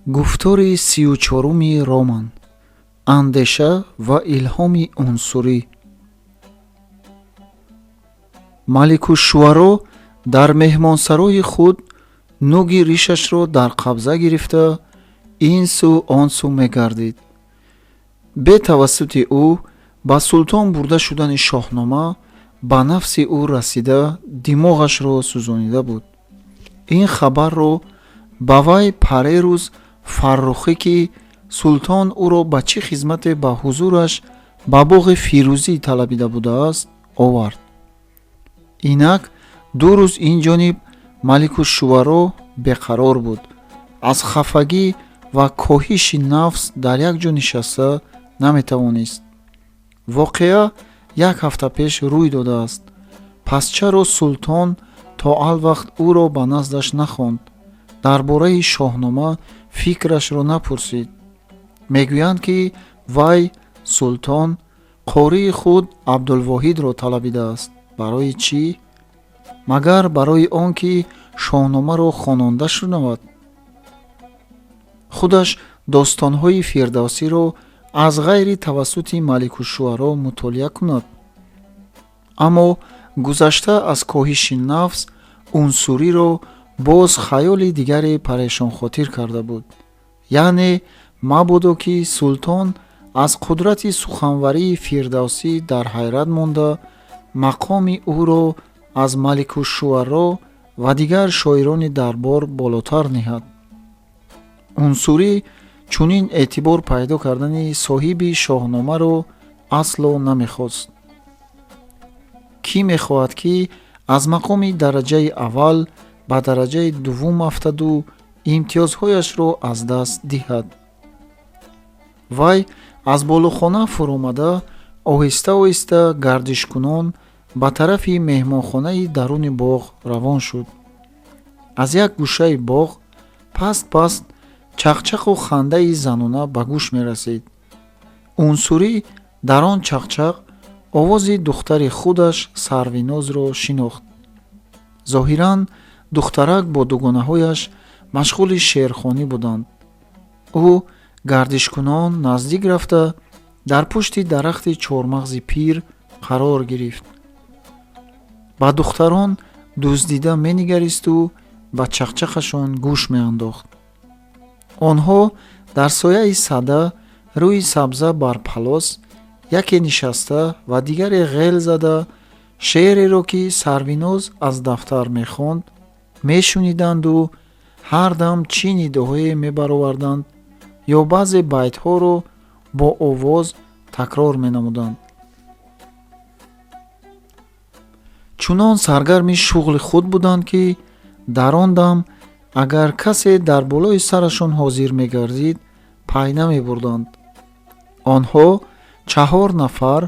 Гуфтори 34-уми роман. Андеша ва илҳоми унсурӣ. Маликушшуаро дар меҳмонсарои худ нуги ришашро дар қабза гирифта, ин сӯ он сӯ мегардид. Бетавассути ӯ ба султон бурда шудани Шоҳнома ба нафси ӯ расида, димоғашро сӯзонида буд. Ин хабарро ба вай парерӯз Фаррухӣ, ки султон ӯро ба чӣ хизмате ба ҳузураш ба боғи Фирӯзӣ талабида будааст, овард. Инак 2 рӯз ин ҷониб Маликушшуаро беқарор буд. Аз хафагӣ ва коҳиши нафс дар як ҷо нишаста наметавонист. Воқеа як ҳафта пеш рӯй додааст. Пас чаро султон то алвақт ӯро ба наздаш нахонд, дар бораи Шоҳнома фикрашро напурсид? Мегӯянд, ки вай, султон, қории худ Абдулвоҳидро талабидааст. Барои чӣ? Магар барои он ки Шоҳномаро хононда шунавад? Худаш достонҳои Фирдавсиро аз ғайри тавассути Маликушшуаро мутолиа кунад. Аммо гузашта аз коҳиши нафс, унсуриро боз хаёли дигаре парешонхотир карда буд. Яъне мабодо ки султон аз қудрати суханварии Фирдавсӣ дар ҳайрат монда, мақоми ӯро аз Маликушшуаро ва дигар шоирони дарбор болотар ниҳад. Унсурӣ чунин эътибор пайдо кардани соҳиби Шоҳномаро асло намехост. Кӣ мехоҳад, ки аз мақоми дараҷаи аввал ба дараҷаи дуввум афтаду имтиёзҳояшро аз даст диҳад? Вай аз болохона фуромада, оҳиста оҳиста гардишкунон ба тарафи меҳмонхонаи даруни боғ равон шуд. Аз як гӯшаи боғ паст паст чақчақу хандаи занона ба гӯш мерасид. Унсурӣ дар он чақчақ овози духтари худаш Сарвинозро шинохт. Зоҳиран духтарак бо дугонаҳояш машғули шеърхонӣ буданд. Ӯ гардишкунон наздик рафта, дар пушти дарахти чормағзи пир қарор гирифт. Ба духтарон дуздида менигаристу ба чақчақашон гӯш меандохт. Онҳо дар сояи сада рӯи сабза бар палос яке нишаста ва дигаре ғел зада, шеъреро, ки Сарвиноз аз дафтар мехонд, мешуниданду ҳар дам чӣ нидоҳое мебароварданд ё баъзе байтҳоро бо овоз такрор менамуданд. Чунон саргарми шуғли худ буданд, ки дар он дам агар касе дар болои сарашон ҳозир мегардид, пай намебурданд. Онҳо 4 нафар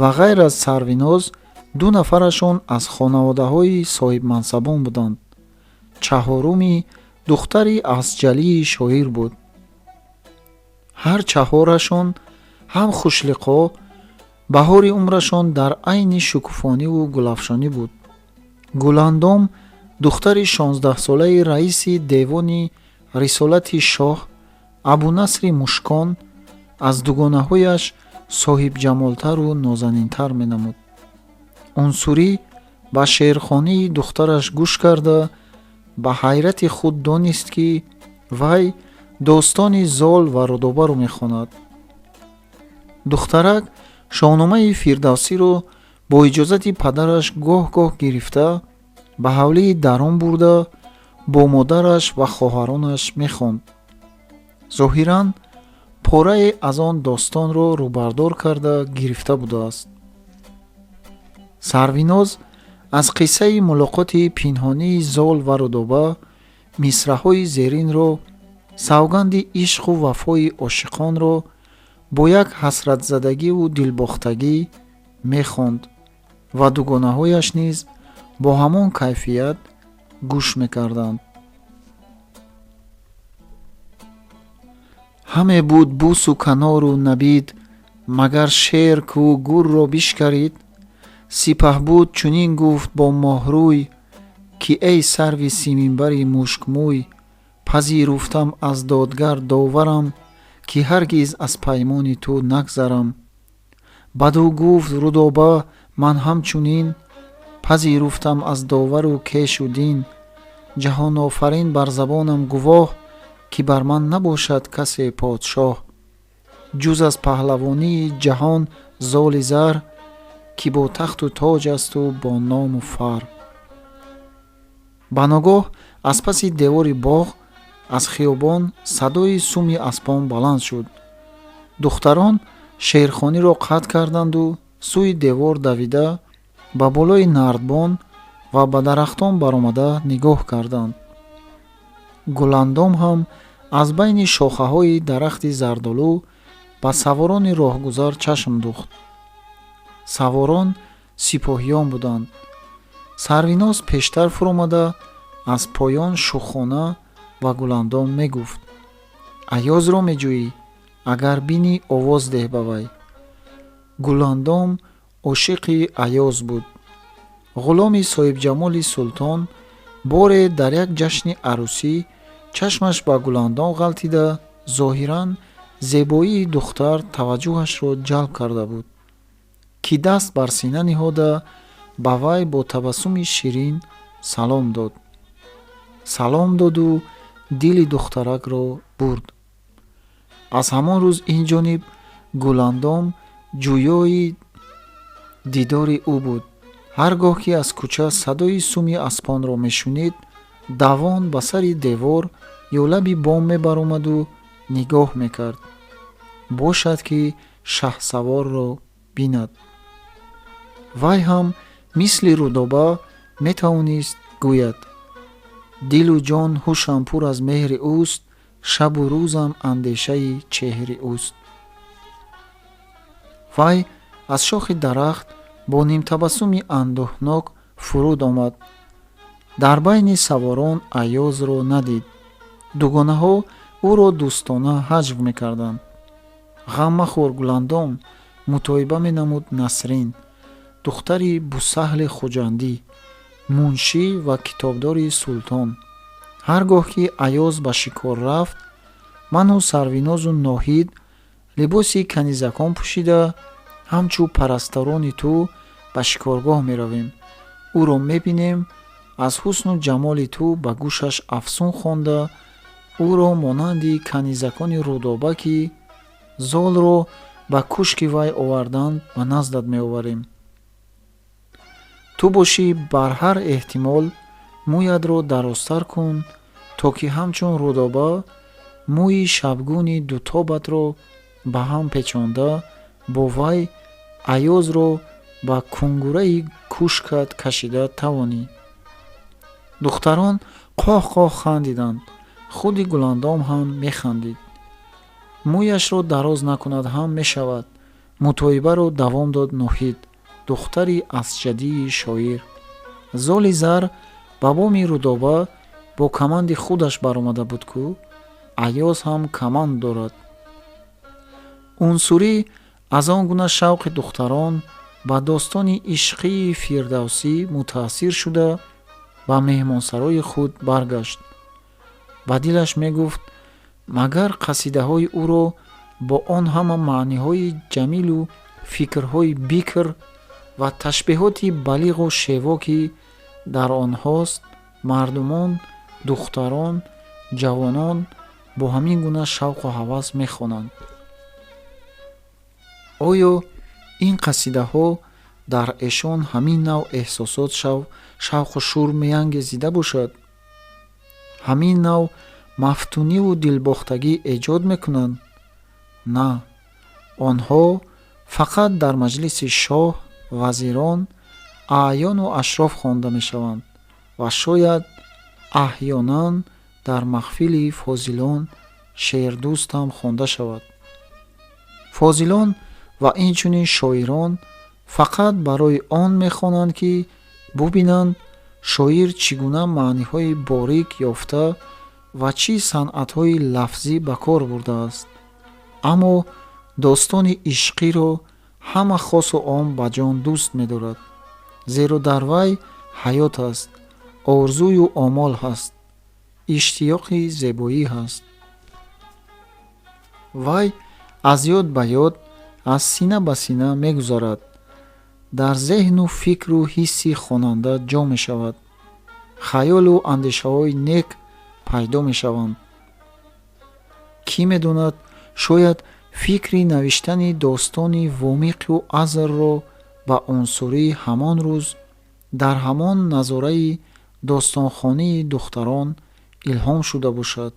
ва ғайр аз Сарвиноз 2 нафарашон аз хонаводаҳои соҳибмансабон буданд. Чаҳоруми духтари асҷалии шоир буд. Ҳар чаҳорашон ҳам хушлиқо, баҳори умрашон дар айни шукуфониву гулафшонӣ буд. Гуландом духтари 16-солаи раиси девони рисолати шоҳ Абунасри Мушкон аз дугонаҳояш соҳибҷамолтару нозанинтар менамуд. Унсурӣ ба шеърхонии духтараш гӯш карда, ба ҳайрати худ донист, ки вай достони Зол ва Рудобаро мехонад. Духтарак Шоҳномаи Фирдавсиро бо иҷозати падараш гоҳ-гоҳ гирифта, ба ҳавлии дарун бурда, бо модараш ва хоҳаронаш мехонд. Зоҳиран порае аз он достонро рӯбардор карда гирифта будааст. Сарвиноз аз қиссаи мулоқоти пинҳонии Зол ва Рудоба мисраҳои зеринро, савганди ишқу вафои ошиқонро бо як ҳасратзадагиву дилбохтагӣ мехонд ва дугонаҳояш низ бо ҳамон кайфият гӯш мекарданд. Ҳаме буд бусу канору набид, магар шер кӯ гурро бишкарид? Сипаҳбуд чунин гуфт бо моҳрӯй, ки эй сарви симинбари мушкмӯй, Пазируфтам аз додгар доварам, ки ҳаргиз аз паймони ту нагзарам. Бадӯ гуфт Рудоба: ман ҳамчунин пазируфтам аз довару кешу дин. Ҷаҳонофарин бар забонам гувоҳ, ки бар ман набошад касе подшоҳ. Ҷуз аз паҳлавонии ҷаҳон золи зар, ки бо тахту тоҷ асту бо ному фар. Ба ногоҳ аз паси девори боғ аз хиёбон садои суми аспон баланд шуд. Духтарон шеърхониро қатъ карданду сӯи девор давида, ба болои нардбон ва ба дарахтон баромада нигоҳ карданд. Гуландом ҳам аз байни шохаҳои дарахти зардолу ба саворони роҳгузар чашм духт. Саворон сипоҳиён буданд. Сарвиноз пештар фуромада, аз поён шӯхона ба Гуландом мегуфт: Аёзро меҷӯӣ, агар бинӣ, овоз деҳ ба вай. Гуландом ошиқи Аёз буд. Ғуломи соҳибҷамоли султон боре дар як ҷашни арӯсӣ чашмаш ба Гуландом ғалтида, зоҳиран зебоии духтар таваҷҷӯҳашро ҷалб карда буд, ки даст бар сина ниҳода, ба вай бо табассуми ширин салом дод. Салом доду дили духтаракро бурд. Аз ҳамон рӯз ин ҷониб Гуландом ҷӯёи дидори ӯ буд. Ҳар гоҳ ки аз кӯча садои суми аспонро мешунид, давон ба сари девор ё лаби бом мебаромаду нигоҳ мекард, бошад ки шаҳсаворро бинад. Вай ҳам мисли Рудоба метавонист гӯяд: дилу ҷон ҳушам пур аз меҳри ӯст, шабу рӯзам андешаи чеҳри ӯст. Вай аз шохи дарахт бо нимтабассуми андӯҳнок фуруд омад. Дар байни саворон Аёзро надид. Дугонаҳо ӯро дӯстона ҳаҷв мекарданд. Ғам махӯр, Гуландом, мутоиба менамуд Насрин, духтари Бусаҳли Хуҷандӣ, муншӣ ва китобдори султон. Ҳар гоҳ ки Аёз ба шикор рафт, ману Сарвинозу Ноҳид либоси канизакон пӯшида, ҳамчу парасторони ту ба шикоргоҳ меравем. Ӯро мебинем, аз ҳусну ҷамоли ту ба гӯшаш афсун хонда, ӯро монанди канизакони Рудоба, ки золро ба кушки вай оварданд, ба наздат меоварем. Ту бошӣ, бар ҳар эҳтимол мӯятро дарозтар кун, то ки ҳамчун Рудоба мӯи шабгуни дутобатро ба ҳам печонда, бо вай Аёзро ба кунгураи кушкат кашида тавонӣ. Духтарон қоҳ-қоҳ хандиданд. Худи Гуландом ҳам механдид. Мӯяшро дароз накунад ҳам мешавад, мутоибаро давом дод Ноҳид, духтари асҷадии шоир. Золи зар ба боми Рудоба бо каманди худаш баромада буд ку, Аёз ҳам каманд дорад. Унсурӣ аз он гуна шавқи духтарон ба достони ишқии Фирдавсӣ мутаассир шуда, ба меҳмонсарои худ баргашт. Ба дилаш мегуфт: магар қасидаҳои ӯро бо он ҳама маъниҳои ҷамилу фикрҳои бикр ва ташбеҳоти балиғу шево, ки дар онҳост, мардумон, духтарон, ҷавонон бо ҳамин гуна шавқу ҳавас мехонанд? Оё ин қасидаҳо дар эшон ҳамин нав эҳсосот, шавқу шӯр меангезида бошад? Ҳамин нав мафтуниву дилбохтагӣ эҷод мекунанд? На, онҳо фақат дар маҷлиси шоҳ, вазирон, аъёну ашроф хонда мешаванд ва шояд аҳёнан дар маҳфили фозилон шеърдӯст ҳам хонда шавад. Фозилон ва инчунин шоирон фақат барои он мехонанд, ки бубинанд, шоир чӣ гуна маъниҳои борик ёфта ва чӣ санъатҳои лафзӣ ба кор бурдааст. Аммо достони ишқиро ҳама хосу ом ба ҷон дӯст медорад, зеро дар вай ҳаёт аст, орзую омол ҳаст. Иштиёқи зебоӣ ҳаст. Вай аз ёд ба ёд, аз сина ба сина мегузарад, дар зеҳну фикру ҳисси хонанда ҷо мешавад, хаёлу андешаҳои нек пайдо мешаванд. Кӣ медонад, шояд фикри навиштани достони Вомиқу Азрро ба Унсурӣ ҳамон рӯз дар ҳамон назораи достонхонии духтарон илҳом шуда бошад.